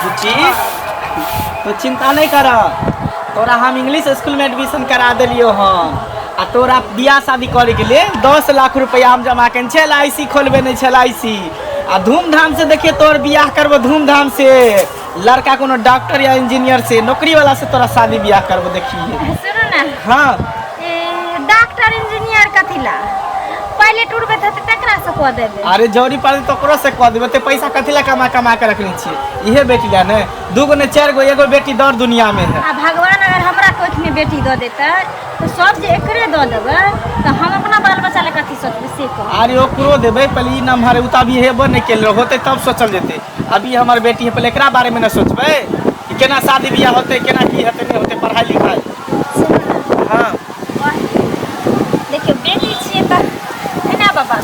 बुच्ची, तो चिंता नहीं कर, तोरा हम इंग्लिश स्कूल में एडमिशन करा देलियो हन आ तोरा बियाह शादी करे के लिए 10 लाख रुपया हम जमा केने छै। एल I C खोलबे नहीं छै एल I C. आ धूमधाम से देखिए तोर बियाह करबो धूमधाम से। लड़का कोनो डॉक्टर या इंजीनियर से, नौकरी वाला से तोरा शादी बियाह करबो, देखिए। सुनू ने। हाँ। ए, डॉक्टर इंजीनियर कथी ला? पायलट उड़बैत हेतै तकरा से कऽ देबै। अरे, जरूरी पड़े तो ओकरो से कह देबै। ते पैसा कथी ला कमा कमा के रखने छियै? इहे बेटी ला ने, दूगो ने, चारि गो, एगो बेटी दर दुनिया में है। आ भगवान अगर हमरा कोख में बेटी दऽ देतै तऽ सब जे एकरे दऽ देबै तऽ हम अपना बाल बच्चा लए कथी सोचबै, से कहू। अरे, ओकरो देबै। पहले ई नम्हर उ तऽ अभी हेबो नहि केल होतै, तब सोचल जेतै। अभी हमर बेटी है, पहले एकरा बारे में न सोचबै कि केना शादी बियाह होतै, केना की हेतै, नहि होतै, पढ़ाई लिखाई। सुनू ने। हाँ। देखियौ, बेटी छियै तऽ एना बाबा,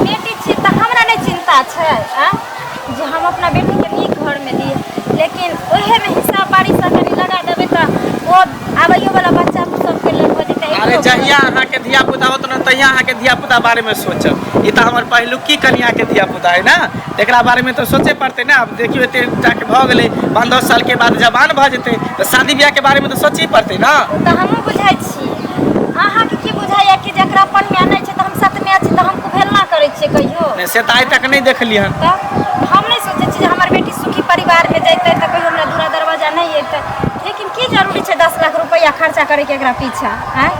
बेटी छियै तऽ हमरा नहि चिन्ता छै आ जे हम अपना बेटीके नीक घरमे दी, लेकिन ओहेमे हिस्सा बारीसँ कनि लगा देबै तऽ ओ आबैयोवला बच्चा सबके लेल हो जेतै। अरे, जहिया अहाँके धिया पुता होत ने, तहिया अहाँके धिया पुता बारे में सोचब। ई तऽ हमर पहिलुकी कनिया के धिया पुता है ने, तऽ एकरा बारे में तऽ सोचे पड़तै ने। आब देखियौ, एते टाके भऽ गेलै, 5-10 साल के बाद जवान भऽ जेतै तऽ शादी बियाह के बारे में तऽ सोचही पड़तै ने। ओ तऽ हमहूँ बुझै छी। अहाँके की बुझाइए कि जकरा अपन माय नहि छै तऽ हम सतमाय छी, तऽ हम कुभेलना करै छियै कहियो? नहि, से तऽ आइ तक नहि देखलियै हन। तऽ हम नहि सोचै छी जे हमर बेटी सुखी परिवारमे जैतै तऽ कहियो हमरा दूरा दरवाजा नहि अयतै, लेकिन की जरूरी छै 10 लाख रुपैआ खर्चा करैके एकरा पीछा? आँय,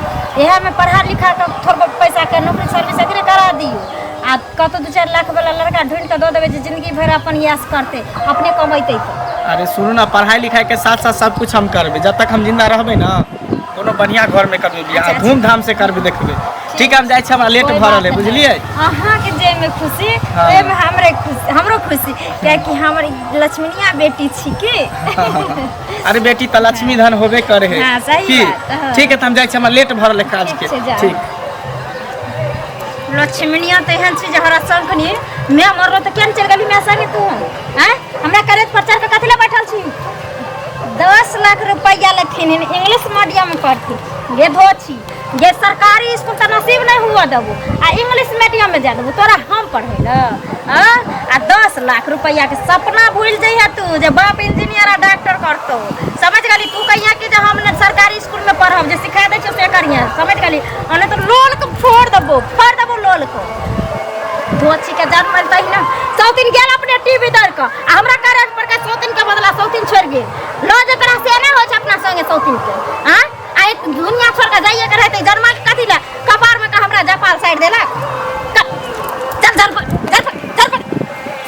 इएहमे पढ़ा लिखा कऽ थोड़ बहुत पैसाके नौकरी सर्विस एकरे करा दियौ आ कतहु 2-4 लाख वाला लड़का ढूँढि कऽ दऽ देबै जे जिंदगी भरि अपन यास करतै, अपने कमेतै तऽ। अरे, सुनू ने, पढ़ाई लिखाई के साथ साथ सब कुछ हम करबै। जब तक हम जिंदा रहबै ने, कोनो बढ़िया घर में करबै बियाह। अच्छा। धूमधाम से करबै, देखबै। ठीक है, हम जाइ छी, हमरा लेट कोइ भऽ रहल है। बात नहि। बुझलियै? अहाँके जाहिमे खुशी, ओहिमे हमरे खुशी, हमरो खुशी, कियाकि हमर लक्ष्मणिया बेटी छी की। अरे, बेटी तऽ लक्ष्मी धन होबे करे है। हाँ, सही की? बात, हाँ। ठीक है, तऽ हम जाइ छी, हमरा लेट भऽ रहल है काज ठीक के। छै, जाउ। ठीक। लक्ष्मणिया तऽ एहन छै जे हरा शंख नि मैं मरलो तऽ केन चलि गेली मैं संगे तू? आँय, हमरा करेज पर चढ़ के कथी लए बैठल छी? 10 लाख रुपैआ लेथिन, इंग्लिश मीडियम में पढ़थिन। गे धोछी गे, सरकारी स्कूल तऽ नसीब नहीं हुआ देबो आ इंग्लिश मीडियम में जा देबो तोरा हम पढ़ै लए? आँ, आ 10 लाख रुपैआ के सपना भूल जइहे तू जे बाप इंजीनियर आ डॉक्टर करतौ। समझ गेली? तू कहिया कि जे हम ने सरकारी स्कूल में पढ़ब, जे सिखा दै छियौ से करिहे। समझ गेली? आ नहि तऽ लोल के फोड़ देबो, फोड़ देबो लोल को। धोछी के जन्म तही ने सौतीन गेल अपने टीवी दर के आ हमरा करे पर के सौतीन के बदला सौतीन छोड़ गेल। लो जकरा से ना होइ छै अपना संगे सौतीन के। आँ, आ एक दुनिया छोड़ के जाइए के रहते, जन्मा के कथी ले कपार में का हमरा जपाल साइड देलक? चल, झाड़ पकड़, झाड़ पकड़, झाड़ पकड़,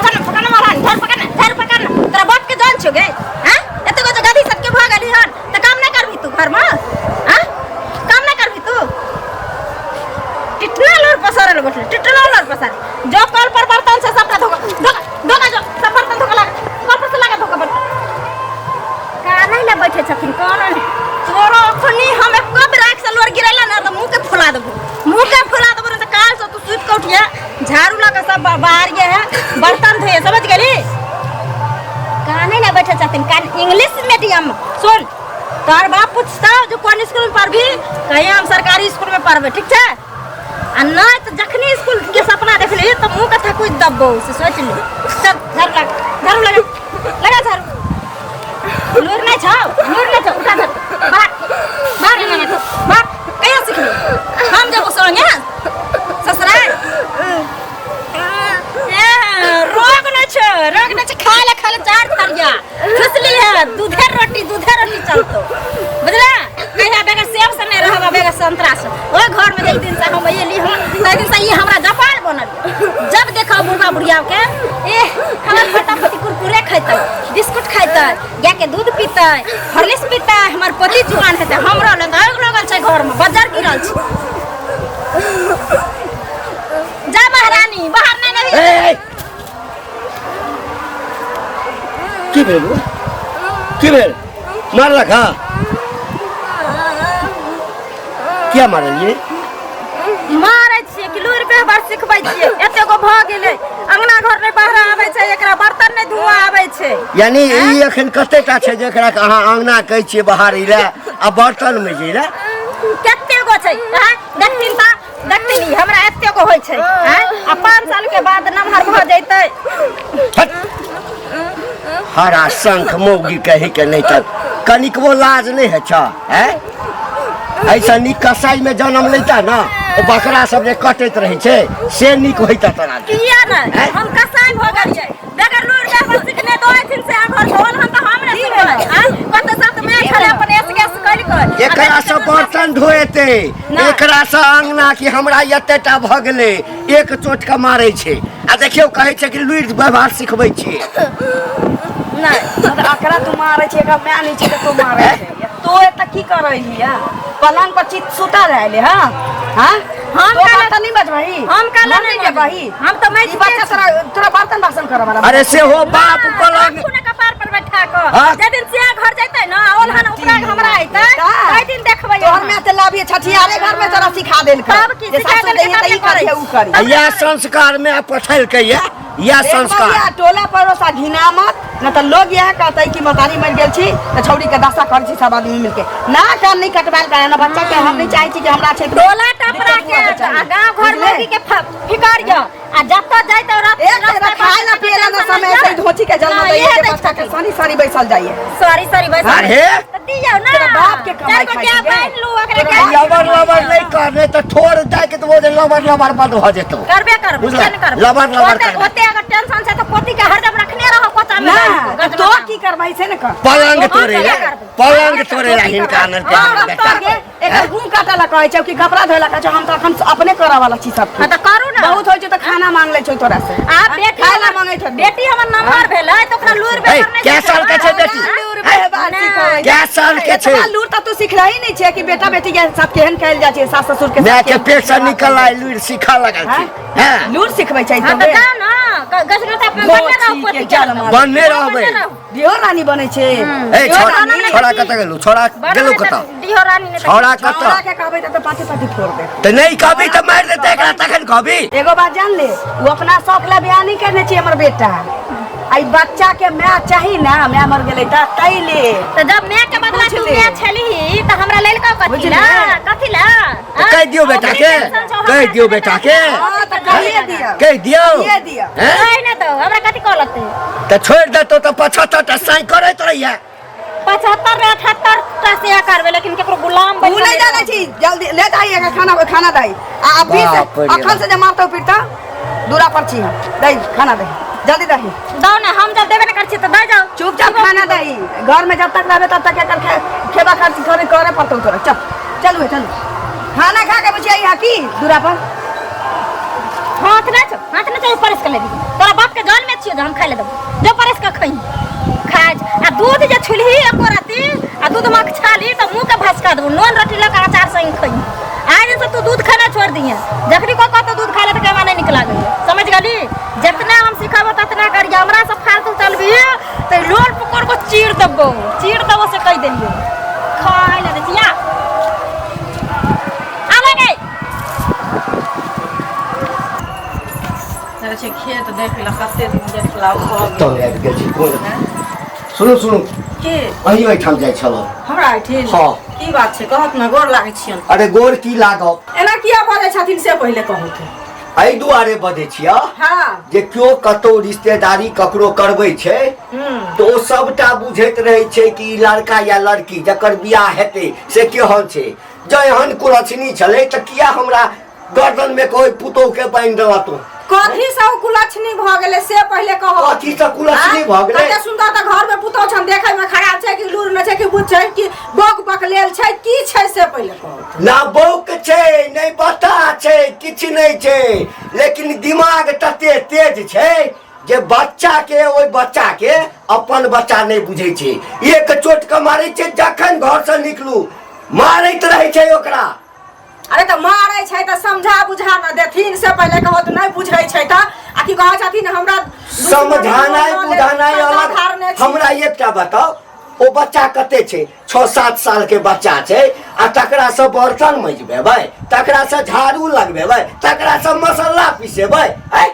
पकड़, पकड़ महारानी, झाड़ पकड़, झाड़ पकड़। तोरा बाप के जान छौ गे? हाँ, एते गो जो गधी सबके भऽ गेली हन तऽ काम नहि करबही तू घरमे? हाँ, काम नहि करबही तू? टिटना लोर पसारल बैठल, टिटना लोर पसार। जो कल पर बर्तन से सबटा धोका धोका धोका, जो सब बर्तन धोका लाग, कल पर से लागा धोका बर्तन। कानै ले बैठे छथिन, कानै ले। तोरो अखनी हम एको बेर आँखि से लोर गिरेला ना तऽ मुँह के फुला देबो, मुँह के फुला देबो। नहीं तऽ काल से तू सुति के उठिए, झाड़ू लऽ के सब बाहर ये है, बर्तन धोइए। समझ गेली? कानै ले बैठे छथिन कान। इंग्लिश मीडियम, सुन, तोहर बाप पूछता जो कोन स्कूल में पढ़बी, कहीं हम सरकारी स्कूल में पढ़बे, ठीक छै? आ नहि तऽ जखनी स्कूल के सपना देखली तऽ मुँह के थकुच दबबो, से सोच ले। चल, झाड़ू लगा, झाड़ू लगा, लगा झाड़ू। लूर नहि छौ, लूर नहि छौ। उठा झाड़ू, बाहर, बाहर लगा झाड़ू, बाहर। कहिया सिखली? हम जब संगे ससुराल ए, रोग नहि छै, रोग नहि छै। खाय ले, खाय ले। चार थरिया खुसली है, दूधे रोटी, दूधे रोटी चलतो, बुझला? कहिया बेगर सेब से नहीं रहब, बेगर संतरा से। ओहि घर में एक दिन से हम एली हन, ताहि दिन से ई हमरा जपाल बनल। जब देखो बुढ़वा बुढ़िया के, ए हमर पोता पोती कुरकुरे खैतै, बिस्कुट खैतै, गाय के दूध पीतै, हॉर्लिक्स पीतै, हमर पोती जुआन हेतै। हमरो लग आगि लगल छै, घर में बजर गिरल छै। जा महारानी, बाहर नहीं नहीं। ए, ए, की भेल बौआ? की भेल? मारलक? हँ, किया मारलियै? मारै छियै कि लूरि व्यवहार सिखबै छियै? एते गो भऽ गेलै, अंगना घर नहि बाहर आबै छै एकरा, बर्तन नहि धुआ आबै छै। यानी ई एखन कतेटा छै जेकरा के अहाँ अंगना कहै छियै बाहर लए आ बर्तन मे जे लए? कते गो छै? आँय, देखथिन तऽ देखथिन, ई हमरा एते गो होइ छै। आँय, आ 5 साल के बाद नमहर भऽ जैतै। हट। हरा शंख मौगी कही के नहि तऽ कनिकबो लाज नहि होइ छह हैं ऐसा नीक कसाई में जन्म लेता ना ओ बकरा सब जे कटैत रहै छै से नीक होइता तोरा किया नहि हैं? हम कसाई भऽ गेलियै बगैर लूर व्यवहार सिखने दो अथिन से घर होल हम तऽ हम नहि सिखबै आ कत साथ में छले अपन एस गैस करि कऽ एकरा से बर्तन धोएते नहि। एकरा से अंगना कि हमरा एतेटा भऽ गेलै एक चोट के मारै छै आ देखियौ कहै छै कि लुरि व्यवहार सिखबै छियै नहि मतलब एकरा तू मारै छै एकरा माय नहि छै तऽ तू मारै छै तो एतऽ की करै हिया पलंग पर चित सुता रहले हां हां हम तो काला- बर्तन नहीं बजबही हम काला नहीं जेबही हम तऽ ई बच्चा तोरा तोरा बर्तन बासन करे वाला अरे सेहो बाप पलंग राखू ने कपार पर बैठा कऽ हाँ। जे दिन सिया घर जैतै ने ओलहन उपरा हमरा अइतै ताहि दिन देखबै तोहर अहाँ। माय तऽ लाभी छठियारे घर में तोरा सिखा देलकै तब की जे सिखा सासु देलकै दैये तब तऽ ने ई करी करै। उ करी इएह संस्कार में पठेलकै ये इएह एक संस्कार बरिया टोला पड़ोस आ घिना मत न तऽ लोग इएह कहतै कि मतारी मरि गेल छी तऽ छौड़ी के दशा करै छी सब आदमी मिलके ना कान नहीं कटवायल करे ना बच्चा के हम नहीं चाहे छी कि हमरा क्षेत्र में टोला टपरा दिक्कत के हुअ के चाही। आ गांव घर बुझले? मौगी के फिकर य आ जतऽ जाय तऽ रात एक तऽ खाए ला पिए ला ना समय से धोची के जन्म दैये के बच्चा के सनी सनी बैसल जाइए सॉरी सॉरी बस अरे तऽ दियौ ना तोरा बाप के कमाई चारि गो खाइ गाय छी गे। बान्हि लू ओकरा गाय लबर लबर नहि कर नहि तऽ ठोर दए के तऽ ओ जे लबर लबर बंद भऽ जेतौ करबे करबै बुझला? किया नहि करबै लबर लबर ओते करबै। ओते अगर टेंशन छै तऽ पोती के हरदम रखने रहो कोचा में ना बान्हि कऽ, तऽ तो की करबै से ने कर पलंग हम तोड़े किया ला करबै? पलंग तोड़े ला हिनका आनल के हाँ, हमर हम बेटा तोड़बै। एकर गुम काटे ला कहै छौ कि कपड़ा धोए ला कहै छौ हम तऽ अखन अपने करऽ वाला छी सब हाँ तऽ करू ना बहुत होइ छै तऽ खाना मांग लै छौ तोरा से आ बेटी खाय ला हमर- मांगै छौ बेटी हमर नम्बर भेलै तऽ ओकरा लूर ए, बेकार नहि कै साल के छै बेटी? लूर व्यवहार सिखबै कै साल के छै एतबा लूर तऽ तू सिखलही नहि छै कि बेटा बेटी के साथ केहन कयल जाइ छै सास ससुर के साथ माय के केहन पेट से निकल आयल लुरि सीखऽ लगल छै हैं लूर सिखबै छै हाँ तो तऽ जाउ ना गजरो तऽ अपन बने रहू धोती पोती के के जलमा। बनने रहबै डिहो रानी बनै छै ए डिहो छोड़ा रानी छोड़ा कतऽ गेलू छोड़ा गेलू कतऽ डिहो रानी ने छोड़ा छोड़ा कतऽ के कहबै तऽ पाटी पाटी फोड़ दे तऽ नहि कहबी तऽ मारि देतै एकरा तखन कहबी एगो बात जान ले वो अपना शौक ला बियाह नहीं करने छी हमर बेटा आई बच्चा के माय चाही ना माय मर गेलै तऽ तै ले तऽ जब माय के बदला तू बुझले। माय छलही तऽ हमरा लेल कथी बुझले। ला कथी ला तऽ कहि दियौ बेटा के कहि दियौ बेटा के हाँ तऽ कहिए दियौ कहि दियौ कहिए दियौ हैं कहि ने दौ हमरा कथी कहलतै तऽ छोड़ि देतौ तऽ 75 टा साँइ करैत रहिए 75 ने 78 टा से करबै लेकिन केकरो गुलाम उ बनि नहीं जानै छी जल्दी ले जाई एकर खाना खाना दही आ अभी से बाप रे अखन से जे मारतौ पीटतौ दूरा पर छी हम दही खाना दही जल्दी दही दौ ने हम जब देबे ने करै छी तऽ दऽ जाउ चुपचाप खाना दही घर में जब तक रहबे तब तक एकर खेबा खर्च करे करे पड़तौ तोरा चल चलू चलू खाना खा के बुझिया यहाँ की दूरा पर हाथ ना छौ हाथ ना छौ परस के लेबी तोरा बाप के जान में छियो जे हम खाइ ले देबो जो परस के खई खा आ दूध जे छुलही एको राती आ दूध मख छाली तऽ मुँह के भसका देबो नून रोटी लऽ के अचार संग खई आज से तू दूध खाना छोड़ दिहे जखनी को कहतो दूध खा ले तऽ कहवा नहीं निक लागैए समझ गेली जितना हम सिखाबो ततना करिए हमरा से फालतू चलबी तऽ लोल पकड़ को चीर देबो चीर देबो से कहि देलियो खाय ले दै छिया आबै गई चलै छै खेत देख ला कते दिन देखला भऽ गेल तंग आबि गेल छी कोन सुनू सुनू के अहीं ओहिठाम जाइ छलहुँ हमरा एहिठाम हँ। की बात छै कहत ने गोर लागै छियनि अरे गोर की लागब एना किया बजै छथिन से पहिले कहू तू एहि दुआरे बजै छियह हँ जे केओ कतौ रिश्तेदारी ककरो करबै छै तऽ ओ सबटा बुझैत रहै छै कि ई लड़का या लड़की जकर बियाह हेतै से केहन छै जँ एहन कुलक्षणी छलै तऽ किया हमरा गर्दन में कोई पुतोह के बान्हि देला तू कथी से ओ कुलक्षणी भऽ गेलै से पहिले कहो कथी से कुलक्षणी भऽ गेलै? कते सुन्दर तऽ घर में पुतोह छन देखै में खराब छै कि लूर न छै कि बुझ छै कि बक बक लेल छै की छै से पहिले कहो ना बौक छै नहि बता छै किछु नहि छै लेकिन दिमाग तते तेज छै जे बच्चा के ओहि बच्चा के अपन बच्चा नहि बुझै छै एक चोट के मारै छै जखन घर से निकलू मारैत रहै छै ओकरा अरे तऽ मारै छै तऽ समझा बुझा न देथिन से पहिले कहो तऽ नहि बुझै छै तऽ आ की कहै छथिन हमरा समझानाइ बुझानाइ अलग हमरा एकटा बताउ ओ बच्चा कते छै 6-7 साल के बच्चा छै आ तकरा से बर्तन मजबेबै तकरा से झाड़ू लगबेबै तकरा से मसाला पिसेबै आँय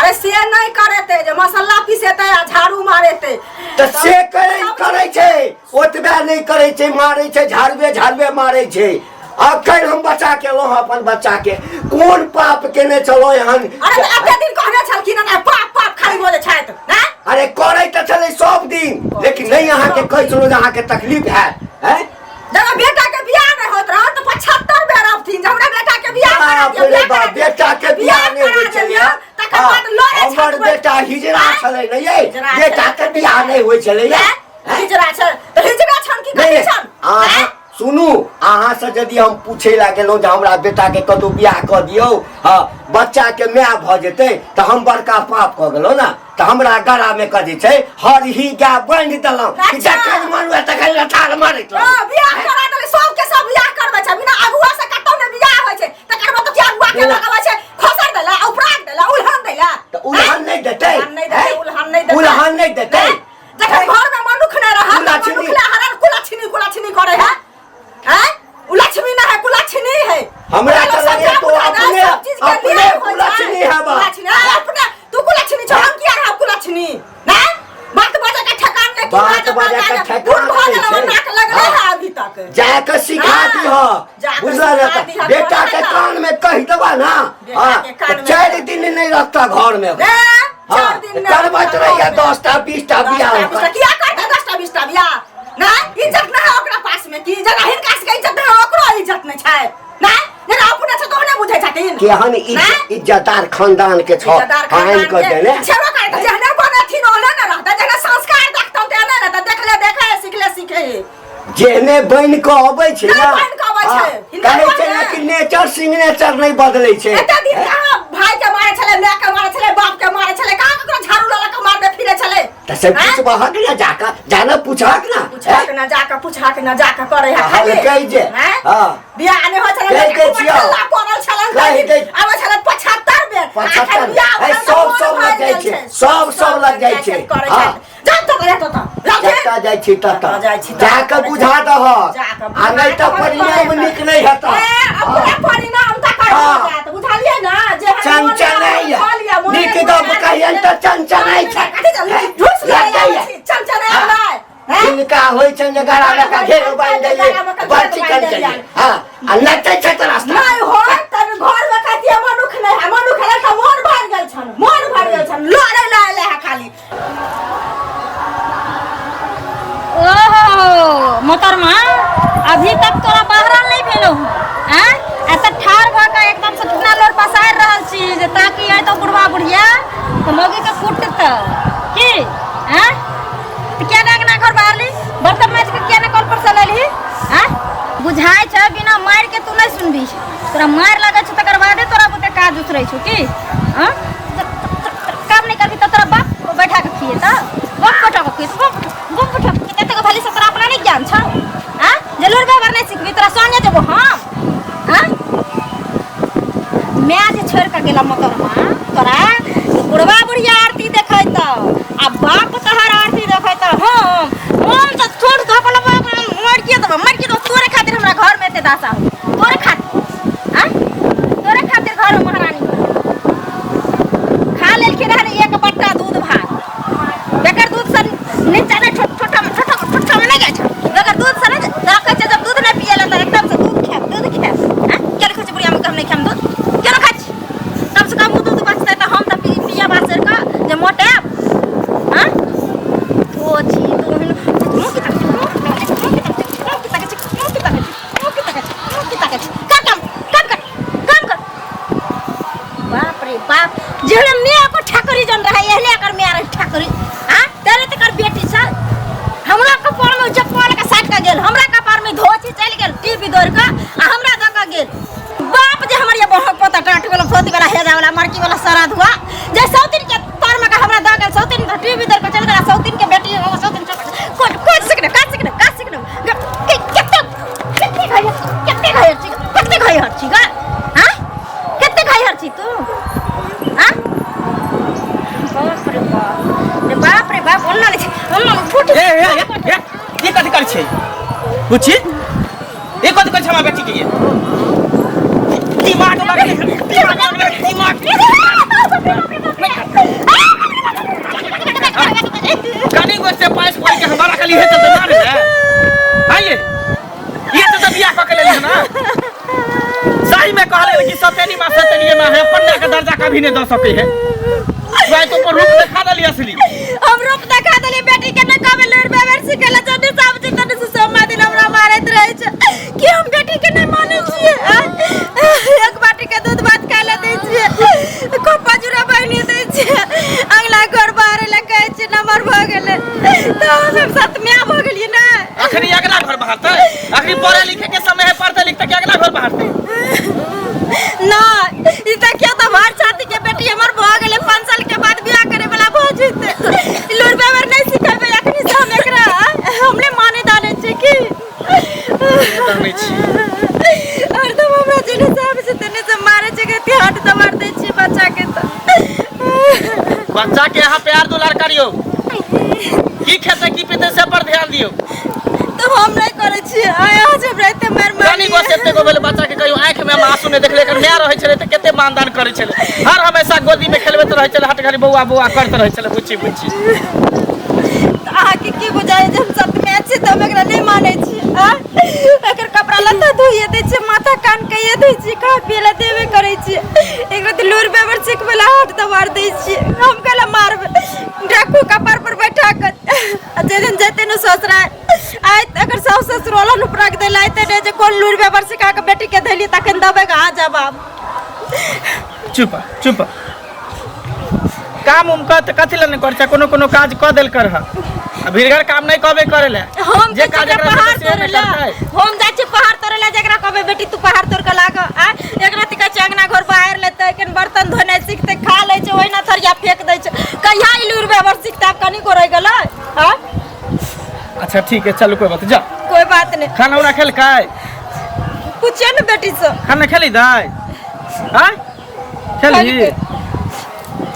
अरे से नहि करेतै जे मसाला पिसेतै आ झाड़ू मारेतै तऽ से करै करै छै ओतबे नहि करै छै मारै छै झाड़ुए झाड़ुए मारै छै अखन हम बचा के एलहुँ हँ अपन बच्चा के कोन पाप केने छलहुँ एहन अरे तऽ एते दिन कहने छलखिन हँ पाप पाप खाली बजै छथि हैं अरे करै तऽ छलै सब नहि अहाँके कहै छलहुँ जे अहाँके तकलीफ हैत हैं जब बेटा के बियाह नहीं होत रहा तो 75 बेर अबथिन जे हमरा बेटा के बियाह करा बाप दियौ रे बियाह करा बाप दियौ। बेटा के बियाह नहि करा होइ छलै दियौ, तकर बाद लड़े हमर छल बेटा हिजड़ा छलै ने यै हिजड़ा बेटा के बियाह नहि होइ छलै यै हैं? हिजड़ा छल तऽ हिजड़ा छन की नहि कथी नहि, छन अहाँ हैं? सुनू अहाँ से यदि हम पूछे ला गेलहुँ जे हमरा बेटा के कतौ बियाह कऽ दियौ हँ बच्चा के माय भऽ जेतै तऽ हम बड़का पाप कऽ गेलहुँ ने तऽ हमरा गला में कथी छै हर ही गाय बान्हि देलहुँ कि अच्छा। जखन मन हुए तखन लठार मारैत रहू। हाँ, बियाह करा देले सबके सब बियाह करबै छै बिना अगुआ से कतौ ने बियाह होइ छै तकर बाद तऽ अगुआ के बिना- लगाबै छै खसर देला उपराग देला उल्हन देला तऽ उल्हन नहि देतै उल्हन नहि देतै हैं? उल्हन नहि देतै उल्हन नहि देतै हैं? जखन घर में मनुख नहि रहत तऽ कुलक्षणी। मनुख ले हरन कुलक्षणी कुलक्षणी करे है हैं उ लक्ष्मी ना है कुलक्षणी है हमरा लोग तऽ सब लगे जाप तो उठा दे, अपने- सब चीज के अपने लिए होइ छै। कुलक्षणी है बा। कुलक्षणी है, अपने तू कुलक्षणी छौ हम किया रहब कुलक्षणी ना बात बजे के ठेकान नहीं की बात बजे के ठेकान बूढ़ भऽ नहि गेलौ छै। नाक लगले हाँ। है अभी तक जा के सिखा हाँ, दिह जाके बुझल ने सिखा तऽ दिहऽ, बेटा के तोरा ना। कान में कहि देबा ना बेटा हाँ, के कान तऽ में- 4 दिन नहीं रखता घर में रे, हाँ, 4 दिन नहि करबैत रहैया 10टा 20टा बियाह 10टा 20टा ओकर। किया करतै 10टा 20टा बियाह? नहि इज्जत नहि है ओकरा पास में की जेना हिनका सबके इज्जत नहि है ओकरो इज्जत नहि छै नहि जेना अपने छै तऽ ओहने बुझै छथिन केहन नहि? इज्जतदार खानदान के छौ इज्जतदार आनि खानदान कऽ के देने छेबो करे तऽ जेहने बनेथिन ओहने ने रहतै जेहने संस्कार देखतौ तेहने रहतै देखले देखे सिखले सीखे जेहने बनि कऽ अबै छै नहि ने बनि कऽ अबै छै। हाँ, हिनका कहै छै बने। ने कि नेचर सिग्नेचर नहि बदलै छै एते दिन कहाँ भाई के मारे छलै माय के मारे छलै बाप के मारे छलै कहाँ ककरो झाड़ू लऽ लऽ के मारने फिरे छलै तऽ से हैं? पूछबहक ने जाकऽ जाने पूछहक ने पूछाक न जाके पूछाक न जाके करे है खाली कहलकै जे, हैं? हाँ। बियाह नहि होइ छलै कहि दै छियौ। हल्ला पड़ल छलै कहि दै- आबै छलै 75 बेर 75 आखिर बियाह ए, भेल तऽ सब मोन सब लग भरि जाइ गेल छै, सब सब लग जाइ छै। करै हाँ। छै जा तऽ जा तऽ जतऽ जाइ छी ततऽ जतऽ जाइ छी ततऽ। जाकऽ बुझा दहक जाकऽ आ नहि तऽ बुझा परिणाम दहक। नीक नहि हेतऽ ए, अपने परिणाम तकर हाँ। हो जायत बुझलियै ने जे हम चनचनाइए। मोन खा लिअ, मोने नीक मोने गप कहियन तऽ चनचनाइ छै। कथी चल झूठ लगैए। चनचनाइ हाँ। नहि हैं? हिनका होइ छनि जे गड़ा लऽ कऽ घेर बान्हि दैयै बड़ चिकन चलियै हँ आ नचै छै तऽ रास्ता नहि होय तब घर में कहतियै मनुख नहि है मनुख है तऽ मोन भरि गेल छन मोन भरि गेल छन लड़ै लए एलै है खाली ओहो मोहतरमा अभी तक तोरा बहरल नहीं भेलो हैं ऐसे ठाड़ भऽ के एकदम से ठुना लोर पसारि रहल छी जे ताकि आइ तो बुढ़वा बुढ़िया तऽ मौगी के कुटतौ की हैं तऽ किया ने अंगना घर बाहरली बर्तन माजि के किया ने कल पर से लेलही हैं बुझाइ छै बिना मारि के तू नहीं सुनबी तोरा मारि लगै छौ तकर बादे तोरा बुते काज उतरै छौ की हैं काम नहीं करबी तऽ तोरा बाप बैठा के खिएतौ बाप बैठा के खिएतौ बाप बाप बैठा के खिएतौ तकर भली से तोरा अपना नहीं ज्ञान छौ आँ जे लुर व्यवहार नहीं सिखबी तोरा संगे जेबो हम आँ माय जे छोड़ के गेला मोटरमा तोरा बुढ़वा बुढ़िया आरती देखैत आ बाप तोहर आरती देखैत हम तऽ छोड़ धपल मर के देबो मर के देबो तोरे खातिर हमरा घर में एते दासा हो तोरे खातिर आँ तोरे खातिर घर में महारानी खा लेलखिन हन एक बट्टा दूध भात बेकर दूध से नीचा नहि ठोठा में ठोठा ठोठा में नहि जाइ छै बेकर दूध से नहि तोरा कहै छै जब दूध नहि पियला तऽ एकदम से दूध खायब दूध खायब हँ किया नहि खाइ छै बुढ़िया में हम नहि खायब दूध किया नहि खाइ छी कम से कम ओ दूध बचतै तऽ हम तऽ पियब आसरि कऽ जे मोटायब हँ तो छी तो मुँह की तक मुँह की तक मुँह की तक मुँह की तक मुँह की तक मुँह की तक कर काम काम कर काम कर बाप रे बाप जेहने मैं को ठाकुरी जन रहे एहने एकर मैं रहे ठाकुरी हां तेरे तकर बेटी छ हमरा कपार में चप्पल के साट के गेल हमरा कपार में धोची चल गेल टीवी दौड़ के आ हमरा दऽ के गेल बाप जे हमर ये बहक पोता टाट वाला फोती वाला हेजा वाला मरकी वाला सारा धुआ जे सौतिन के तर में के हमरा दऽ गेल सौतिन तो टीवी दौड़ के चल गेल आ सौतिन के बेटी हो सौतिन कोन कोन सिखने का सिखने का सिखने के कते कते घायल कते घायल छी कते घायल छी गा हां कते घायल छी तू हां बाप रे बाप रे बाप रे बाप ओन्ना नै छै ओन्ना फुट ए ए ए ए ई कथी करै छै बुच्ची ई कथी करै छै हमरा बेटी के ये दिमाग लगे दिमाग लगे दिमाग कनी गो से पाइस पड़ के हमारा खाली हे चलते मारे है हां ये ये तो बियाह कऽ के लेली ना सही में कहले कि सतेनी माँ सतेनी माँ है पन्ना के दर्जा कभी नहीं दऽ सके है भाई तो पर रूप देखा देली असली हम रूप देखा देली बेटी के न कहबे लुर बेबर गेलै तऽ हम सब सतम्या भऽ गेलियै ने। अखनी अगला घर बहारतै, अखनी पढ़े लिखे के समय है, पढ़ते लिखते के अगला घर बहारतै। ना ई तऽ क्या तऽ भर छाती के बेटी हमर भऽ गेलै, 5 साल के बाद बियाह करे वाला भऽ जेतै। लूर व्यवहार नहि सिखेबै अखनी से हम एकरा, हमरे माने दाने छै की दानै छी। हरदम हमरा जेने से आबै छै तेने से मारै छै, के हाथ दबार दै छियै बच्चा के। तऽ बच्चा के अहाँ प्यार दुलार करियो, की खेतै की पीतै से पर ध्यान दियौ। तऽ हम नहि करै छियै, आइ अहाँ जे हमरा एते मारि मारि कनी गो से एते गो भेलै बच्चा के, कहियो आँखि में आंसू नहि देखले। एकर माय रहै छलै तऽ कते मानदान करै छलै, हर हमेशा गोदी में खेलबैत रहै छलै, हट घड़ी बौआ बौआ करैत रहै छलै, बुच्ची बुच्ची। तऽ अहाँके की बुझाइ जे हम सतमे छी तऽ हम एकरा नहि मानै छी? आँय, एकर कपड़ा लत्ता धोइए दै छियै, माथा कान कहिए दै छियै, खाय पियै लए देबे करै छियै, एकरा तऽ लूर व्यवहार सिखबै लए हाथ दबार दै छियै। हम कैला मारबै? राखू कपार पर बैठा कऽ, आ जाहि दिन जेतै ने ससुरा आइ, एकर साउस ससुर ओलन उपरा के दै लए अयतै ने जे कोन लूर व्यवहार सिखा कऽ बेटीके धैलियै, तखन देबै अहाँ जवाब। चुप चुप। काम उम कर तऽ कथी लए नहि करै छै? कोनो कोनो काज कऽ देल कर आ भीड़गर काम नहि कहबे करे ले। हम जे जे काज एकरा पहाड़ से तोड़े नहि ला करतै। हम जाइ छी पहाड़ तोड़े ला, जकरा कहबै बेटी तू पहाड़ तोड़ के लाग आ एकरा तिका छै अंगना घर बाहर लेतै, केन बर्तन धोनाइ सिखतै? खा लै छै ओहिना थरिया फेंक दै छै। कहिया ई लूर व्यवहार सिखतै? आब कनिको रहि गेलै आ अच्छा ठीक है, चलू, कोई बात, जा। कोई बात नहीं। खाना उना खेलकै? पूछिए ने बेटी से। खाना खेली दाइ? आँय, खेली?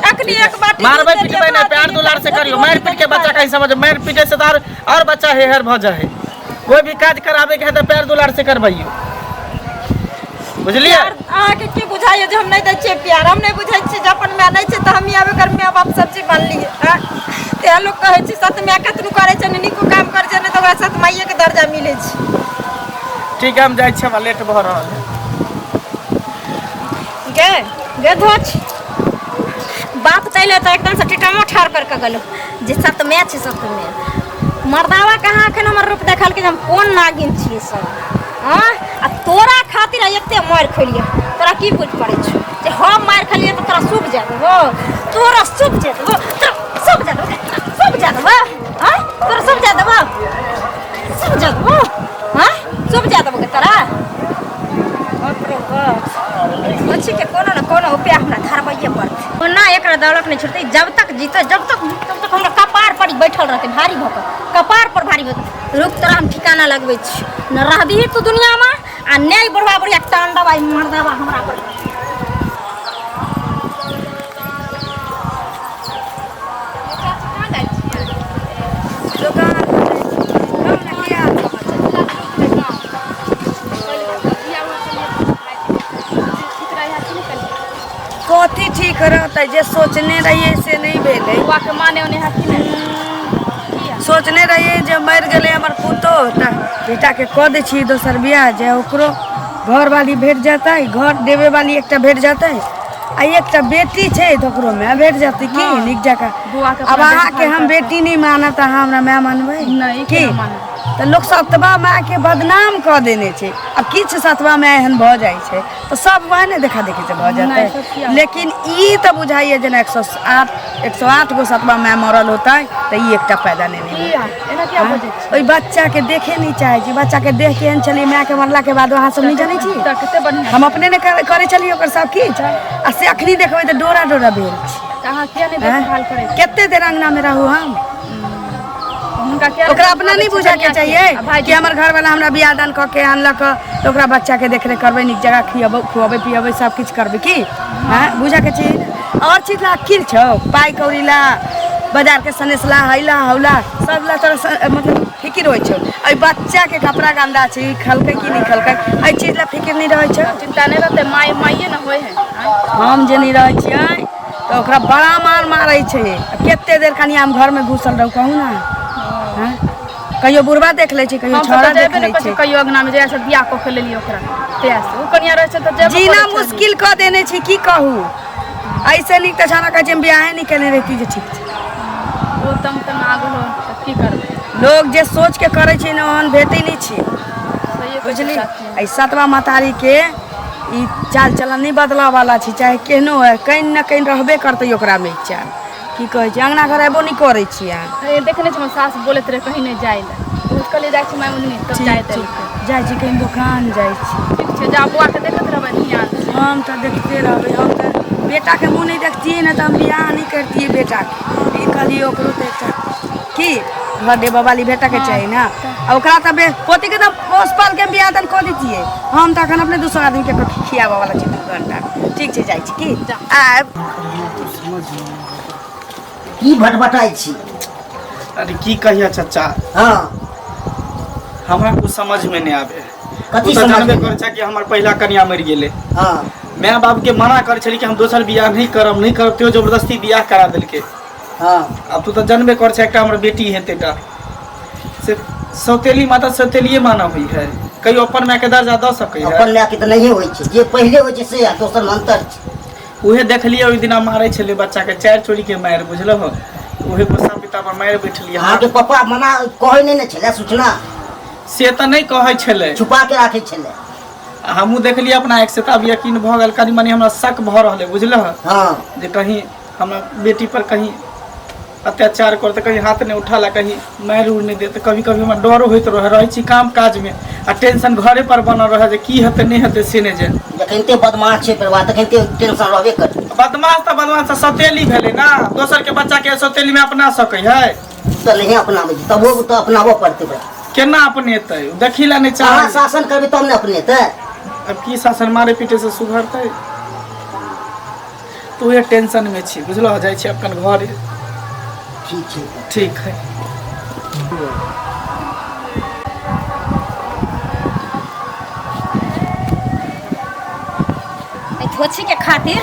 अखनी एक बाटी मारबै दूध देलियै, पिटबै नहि, भात प्यार देलियै, दुलार से करियौ। रोटी मारि पीट के बच्चा कहीं समझ, मारि पीटे से तऽ और बच्चा हेहर भऽ जाइ है। कोई भी काज कराबे के है तऽ प्यार दुलार से करबैयौ, बुझलियै? प्यार अहाँके की बुझाइए जे हम नहि दै छियै प्यार? हम नहि बुझै छियै जे अपन माय नहि छै तऽ हम आब एकर माय बाप सब चीज बनलियै? आँय, तें लोक कहै छै सत माय कतनो करै छै ने, नीको काम करै छै ने, तऽ ओकरा सत माइएके दर्जा मिलै छै। ठीक है, हम जाइ छी, हमरा लेट भऽ रहल है। गे गे धोच बाप तैले तऽ एकदम से टिटमो ठाढ़ कर के गेलो जे सत माय छै सत माय। मर्दावा कहाँ एखन हमर रूप देखलकै जे हम कोन नागिन छियै सब? आँय, आ तोरा खातिर आइ एते मारि खेलियै। तोरा की बुझ पड़ै छौ जे हम मारि खेलियै तऽ तोरा सुख जायत हो? तोरा सुख जायत हो? तोरा सुख जायत हो? सुख जायत हो? आँय, तोरा सुख जायत हो? सुख जायत हो? आँय, सुख जायत हो तोरा? बाप रे बाप, बच्ची के कोनो न कोनो उपाय हमरा धरबैये पड़तै। ओना एकरा दौलत नहि छुटतै जब तक जीतै, जब तक तब तक हमरा कपार पर ई बैठल रहतै, भारी भऽ कऽ कपार पर भारी भऽ कऽ। रुक, तोरा हम ठिकाना लगबै छी। न रहबिही तू दुनियामे आ नहि बुढ़वा बुढ़िया तांडव आई मर्दवा हमरा पर। दोकान कहू ने, की हाल समाचार? कथी ठीक रहतै? जे सोचने रहियै से नहि भेलै। बौआके माने ओने है कि नहि? सोचने रहियै जे मरि गेलै हमर पुतोह तऽ बेटाके कऽ दै छियै दोसर बियाह, जे ओकरो घरवाली भेट जेतै, घर देबे वाली एकटा भेट जेतै, आ एकटा बेटी छै तऽ ओकरो माय भेट जेतै की नीक जकाँ। बौआके आब अहाँके हम बेटी नहि मानब तऽ अहाँ हमरा माय मानबै? नहि। की केना मानबै? तऽ लोक सतबा मायके बदनाम कऽ देने छै। आब किछु सतबा माय एहन भऽ जाइ छै तऽ सब वएह ने देखा देखी से भऽ नहि, जेतै। सब किया? लेकिन ई तऽ बुझाइए जेना 108 108 गो सतबा माय मरल होतै तऽ ई एकटा पैदा नहि होतै। किया एना किया बजै छी? ओहि बच्चाके देखे नहि चाहै छी। बच्चाके देह केहन छलै मायके मरलाके बाद, अहाँ सब नहि जानै छी। तऽ कते बढ़िआँ। हम अपने नहि करै छलियै ओकर सब किछु, आ से अखनी देखबै तऽ डोरा डोरा भेल छै। तऽ अहाँ किया नहि देखभाल करै छी? कते देर अंगनामे रहू हम? हुनका किया ओकरा अपना नहीं बुझे के चाहिए आ भाईजी कि हमर घर वाला हमरा बियाह दान कऽ के आनलक तऽ ओकरा बच्चा के देखरेख करबै, नीक जगह खियेबै, खुअबै, पियेबै, सब किछु करबै की? हँ, बुझे के चाहिए ने। और चीज ला अकिल छौ, पाइ कौड़ी ला, बाजार के सनेस ला, हैला हौला सब ला तोरा मतलब फिकिर होइ छौ। एहि बच्चा के कपड़ा गंदा छै, ई खलकै कि नहि खलकै, एहि चीज ला फिकिर नहि रहै छौ? चिंता नहि रहतै? माय माइए ने होइ है। हम जे नहि रहै छियै तऽ ओकरा बड़ा मार मारै छै। आ कते देर कनिया हम घरमे घुसल रहू, कहू ने? हँ, कहियो बुढ़बा देख लै छै, कहियो हम छौड़ा तऽ देख जेबे लै नहि करै छै। छी कहियो अंगनामे, जहिया से बियाह कऽ के लेलियै ओकरा तहिया से ओ कनिया रहै छै तऽ जेबे जीना करै छलियै। मुश्किल कऽ देने छै, की कहू। ऐसे नीक तऽ छाना कहै छै हम बियाहे नहि केने रहिती जे ठीक छै। ओ तंग तंग आ गेलो तऽ की करबै? लोग जे सोच के करै छै ने, ओहन भेटै नहि छै। सहिए कहै छै बुझली? चाची। एहि सतवा महतारीके ई चाल चलन नहि बदलऽ वाला छै, चाहे केहनो है, कहीं ने कहीं रहबे करतै ओकरामे ई चाल। की कहै छी अङ्गना घर अयबो नहि करै छी अहाँ। अरे देखने छी, हमर सास बोलैत रहे कहीं नहि जाय लए, बहुत कहलियै जाइ छी माय मन्दिर तब जाय देलकै। जाइ छी कहीं दोकान जाइ छी। ठीक छै, जा, बौआके देखैत रहबै ध्यान से। हम तऽ देखते रहबै। हम तऽ बेटाके मुँह नहि देखतियै ने तऽ हम बियाह नहि करतियै बेटाके। ई कहलियै ओकरो तऽ एकटा की घर देबऽ वाली बेटाके चाही ने। आ ओकरा तऽ बे पोतीके तऽ पोस पालके बियाह दान कऽ दैतियै। हम तऽ एखन अपने दोसर आदमीके खियाबऽ वाला छी 2 घंटा। ठीक छै, जाइ छी की आयब। की भटभटाइ छी? अरे की कहिया चचा। हमरा कुछ समझ में नहीं आवे। कथी ओ तऽ समझ जानबे में? करै छै कि हमर पहिला कनिया मरि गेलै। माय बाप के मना करै छली कि हम दोसर बियाह नहीं करब, नहीं करब, त्यो जबरदस्ती बियाह करा देलकै। आब तू तऽ जानबे कर छै, एकटा हमर बेटी हेतै टा से सौतेली माता सौतेलिए माना हुई है। कहियो अपन माय के दर्जा दऽ सकै है? अपन मायके तऽ नहिए होइ छै। जे पहिले होइ छै से आ दोसर मे अन्तर छै। उहे देखलियै ओहि दिना मारै छलै बच्चा के, चारि चोरी के मारि, बुझलहो? उहे गुस्सा पिता पर मारि बैठलियै। अहाँके पप्पा मना कहै नहि ने छलै सूचना? से तऽ नहि कहै छलै। छुपा के राखै छलै। आ हमहूँ देखलियै अपना आँखि से तऽ आब यकीन भऽ गेल। कनि मनि हमरा शक भऽ रहलै, बुझलह? जे कहीं हमरा बेटी पर कहीं अत्याचार करते, कहीं हाथ नहि उठाला, कहीं मारि उड़ नहि देत। कभी कभी हमरा डरो होइत रहै। रहै छी काम काजमे आ टेंशन घरे पर बनल रहै जे की हेतै नहि हेतै से नहि जानि। जखनिते बदमाश छै परिवार तखनिते टेंशन रहबे करतै। बदमाश तऽ बदमाश तऽ सौतेली भेलै ने। दोसर के बच्चा के सौतेली में अपना सकै है? तऽ नहिए अपनाबै छै, तबो तऽ अपनाबऽ पड़तै ओकरा। केना अपनेतै? देखी ला नहि अहाँ चाहै। शासन करबै तब ने अपनेतै। अब की शासन, मारे पीटे से सुधरतै? तो उहे टेंशन में छी, बुझलो? जाइ छी अपन घर। ठीक छै। ठीक है। एहि धोछीके खातिर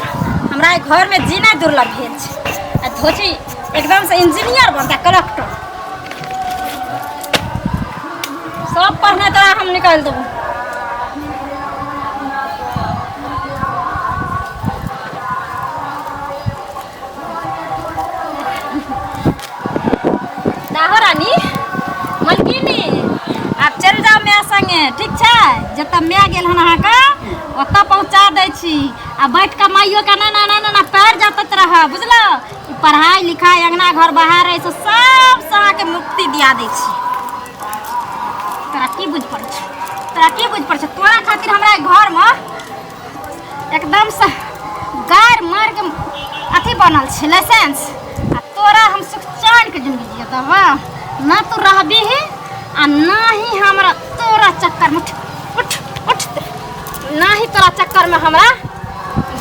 हमरा एहि घरमे जीना दुर्लभ भेल छै। आ धोछी एकदमसँ इंजीनियर बनता, कलेक्टर, सब पढ़ने तोरा हम निकालि देबो। दाहो रानी, मलकिनी, आब चलि जाउ माय संगे, ठीक छै? जतऽ माय गेल हन अहाँके ओतऽ पहुँचा दै छी। आ बैठ कऽ माइयो के ना ना ना ना पैर जातत रह, बुझलौ? ई पढ़ाई लिखाई, अंगना घर बाहर ऐसे सबसँ अहाँके मुक्ति दिया दै छी। तोरा की बुझ पड़ै छै? तोरा की बुझ पड़ै छै? तोरा खातिर हमरा घरमे एकदमसँ गारि मारि के अथी बनल छै लाइसेंस। आ तोरा हम सुख चैन के जिंदगी जियत देबऽ ना। तू रहबीही आ ना ही हमरा तोरा चक्कर में। उठ उठ उठ, ना ही तोरा चक्कर में हमरा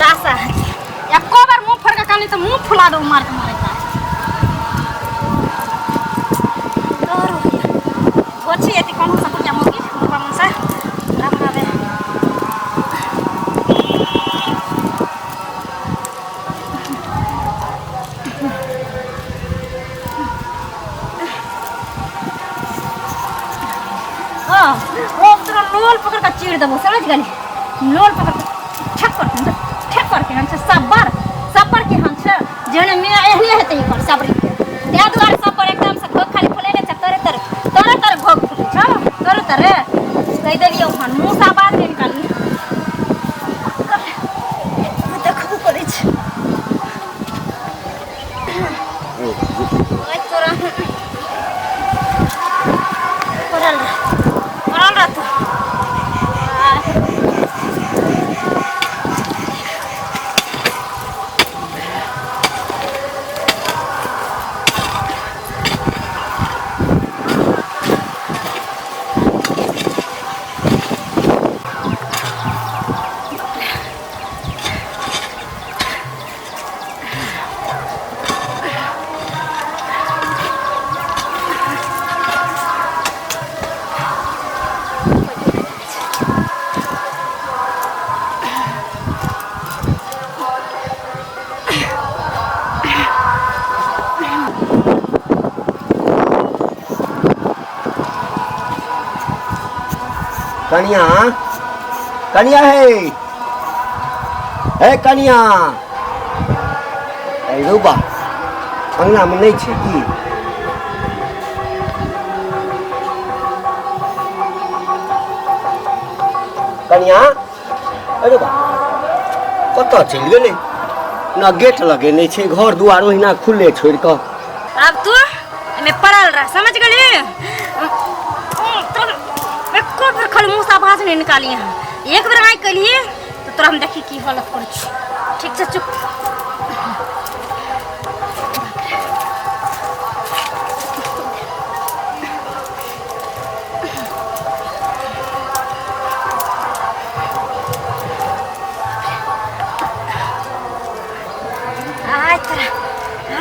दासा हेतै। एको बार मुँह फोड़ के कहली तऽ मुँह फुला दो मार के मारे। डर होइया। धोछी एती कोनो से कुटिया मुर्गी मुर्गा मुसा रखना। हाँ, ओ तोरा लोल पकड़ के चीर देबो, समझ गेली? लोल पकड़ के ठक कर के, ठक कर के हम छै सब्बर सब्बर के हम छै जेहने मियाँ एहने हेतै एकर सबरी के। ताहि दुआरे सब्बर एकदम से घोघ खाली फुलेने छै। तोरे तोरे तोरे तोरे घोघ फुलै छौ, तोरे तोरे कहि देलियौ हन। मुँह से आवाज नहि निकालली। देखबो करै छै। ओइ तोरा पड़ल रह, पड़ल रह तू। कनिया, कनिया, हे हे कनिया, अरे रौ बा, अंगनामे नहि छै की? कनिया, अरे बा, कतऽ चलि गेलै? न गेट लगेने छै, घर दुआर ओहिना खुले छोड़ि कऽ। आब तू एमे पड़ल रह, समझ गेली? तोरा एको बेर खाली मुँह से आवाज नहीं निकाली। यहाँ एक बेर आइ कलिए तो तोरा हम देखी की हालत करै छी। ठीक छै, चुप। आइ तोरा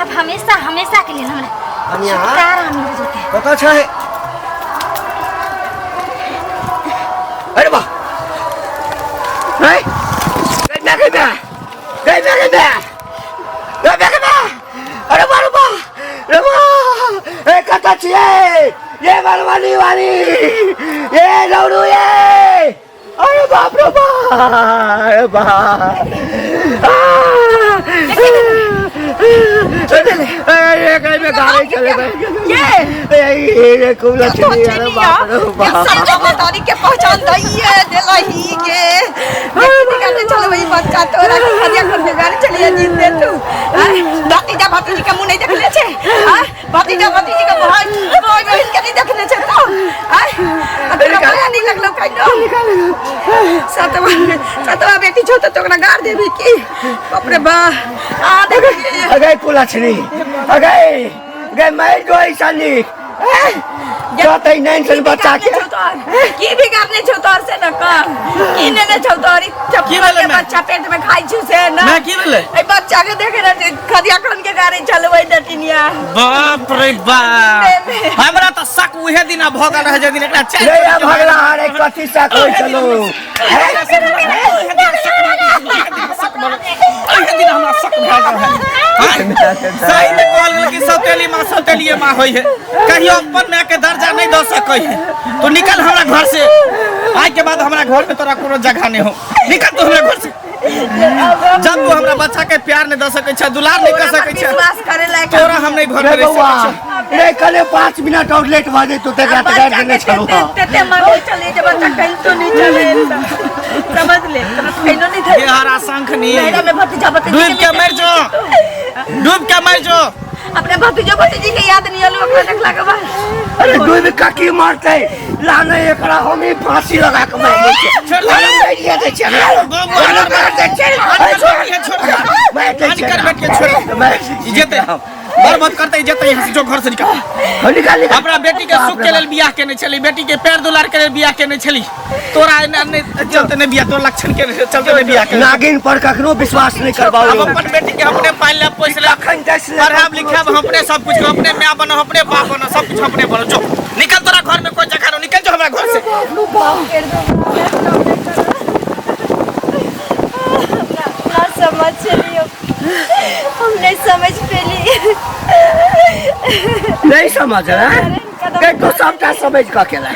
आब हमेशा हमेशा के लिए हमरा कनिया? छुटकारा मिल जेतै। कतऽ छै? अरे वाह, है गई गई गई गई गई गई गई गई। अरे वाह रे वाह रे वाह, ए कतऽ छियै ये मधुबनी वाली? ये लौड़ू ये, अरे बाप रे बाप, अरे बाप, अरे कहीं में गाड़ी चले गए ये ये खूब लक्ष्मी। अरे बाप रे बाप, सब के पहचान दैये देलही के निकालने चलो वही बच्चा तोरा के खरिया कर के गाड़ी चलिए जीत दे तू। भतीजा भतीजी के मुंह नहीं देखले छे? भतीजा भतीजी के भाई भाई बहन के नहीं देखले छे तो? तोरा माया नहीं लगलो कहिनो? सतवा सतवा बेटी छौ तो तोरा गाड़ देबी की? बाप रे बा, आ देख। अगे कुलक्षणी, अगे गे मैं जो ऐसा लिख जतै नैन सन बच्चा के की बिगाड़ने छौ तोर से न कह, की नेने छौ तोर? की भेलै के माय? बच्चा पेट में खाइ छु से न माय, की भेलै? ए बच्चा के देखे न, खदिया खन के गाड़ी चलबै डटिनिया। बाप रे बाप, हमरा तऽ शक उहे दिना भऽ गेल रहै जे दिन एकरा चारि ले आ भगला। अरे कथी सा कोई चलो? ओहे दिन हमरा शक भए गेल रहै। हाँ? सही में कहल गेल कि सौतेली माँ सौतेलिए माँ होइ है, कहियो अपन माय के दर्जा नहीं दऽ सकै है। तू निकल हमरा घर से, आइ के बाद हमरा घर में तोरा कोनो जगह नहीं हो। निकल तू हमरा घर से। जब तू हमरा बच्चा के प्यार नहीं दऽ सकै छै, दुलार नहीं कर सकै छै, विश्वास करे लायक तोरा हम नहीं घर में रे रह बौआ सकै छै। रे, कले 5 मिनट और लेट भऽ जेतौ तकरा तऽ गाड़ि देने छलहुँ। तेते मांगे चले जे बच्चा कहीं तो नहीं चले, समझ ले, तोरा कहीं नहीं थे। ये हरा शंख नहीं नैरा में भतीजा भतीजी डूब के मर जो, डूब के मर जो। अपने भतीजो भतीजी के याद नहीं आलू ओकरा देखला के बाद। अरे डूब कऽ की मरतै? लाने एकरा, हम ही फांसी लगा के मारि दै छियै। छोड़ दे। लाने, मारिए दै छियै। लाने, मारि दै छियै। छोड़, छोड़, मारि दै छियै। निकल बैठ के, छोड़। मारि दै छियै। जेतै बर्बाद करते जेतै यहाँ से, जो घर से निकल। हो, निकाल निकाल। अपना बेटी के सुख के लेल बियाह केने छली, बेटी के पैर दुलार के लेल बियाह केने छली। तोरा एना नहीं चलते नहीं बियाह, तोरा लक्षण के चलते नहीं बियाह केने। नागिन पर कखनो विश्वास नहीं करबाओ। अब अपन बेटी के अपने पाल ले, पोस ले, अखन दस ले। पढ़ाब लिखाब अपने, सब कुछ अपने। माय बनो अपने, बाप बनो, सब कुछ अपने बनो। जो निकल, तोरा घर में कोई जगह नहीं। निकल जो हमरा घर से। ना समझ चलियो, हम नहीं समझ पेली। नहीं समझ रहा है तो सबटा समझ कऽ केला।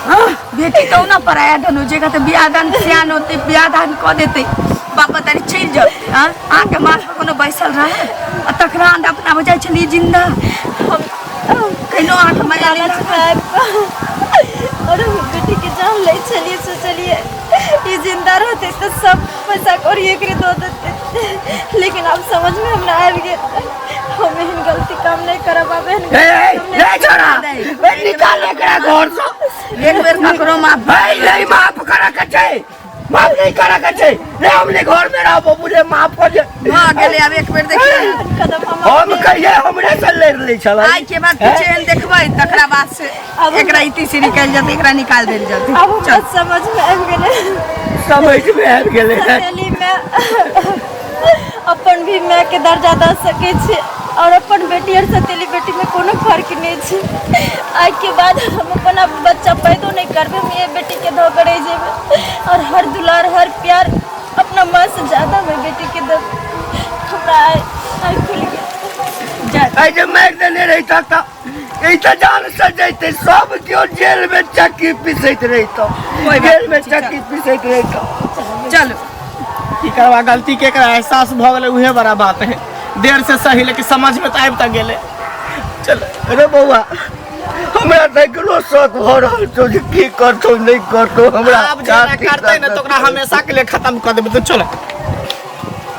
हाँ, बेटी तो ना पराया धन हो जेगा, तो बियाह दान सियान होते, बियाह दान कऽ देते, बाप तारी चलि जाओ। हाँ, अहाँके माथ पर कोनो बैसल रहे आ तकरा अंडा अपना हो जाइ छलियै जिंदा। कहिनो अहाँके माया नहि लालच लागल? में आबि कऽ और हम बेटी के जान लै छलियै। सोचलियै ई जिंदा रहतै तऽ सब पैसा कौड़ी एकरे दऽ देतै, लेकिन आब समझ में हमरा आबि गेल, हम एहन गलती काम नहीं करब। आब एहन ए, गलती काम ए, नहीं छोड़ा, ए, निकाल एकरा घर से। एक बेर ककरो माफ भाई, नहीं माफ करऽ के छै, माफ नहीं करऽ के छै। रे, हमने घर में रहबो बुझे, माफ कर दे। भऽ गेलै, आब एक बेर देखियै। कदम हम हम कहिए हमरे से लड़ि लै छलै। आइ के बाद किछु एहन देखबै तकरा बाद से एकरा इति से निकालि जेतै, एकरा निकाल देल जेतै। आब हमरा समझ में आबि गेलै। समझ में आबि गेलै। सहेली में अपन भी माय के दर्जा दऽ सकै छै और अपन बेटी और सतेली बेटी में कोनो फर्क नहीं छै। आइ के बाद हम अपन आब बच्चा पैदो नहीं करबै, हम ये बेटी के धऽ के रहि जेबै और हर दुलार हर प्यार अपना माँ से ज्यादा हम बेटी के देबै। हमरा आइ आइ खुलि गेल। आइ जे मारि देने रहितऽ तऽ ई तऽ जान से जैते, सब केओ जेल में चक्की पीसैत रहितौ, जेल में चक्की पीसैत रहितौ। चलू। की करबा, गलती के एकरा एहसास भऽ गेलै, उहे बड़ा बात है। देर से सही, लेकिन समझ में तऽ आबि तऽ गेलै। चल। अरे बौआ, हमरा तऽ एखनो शक भऽ रहल छौ जे की करतौ नहि करतौ हमरा। आब जेना करतै ने तऽ ओकरा हमेशा के लिए खत्म कऽ देबै। तऽ चल।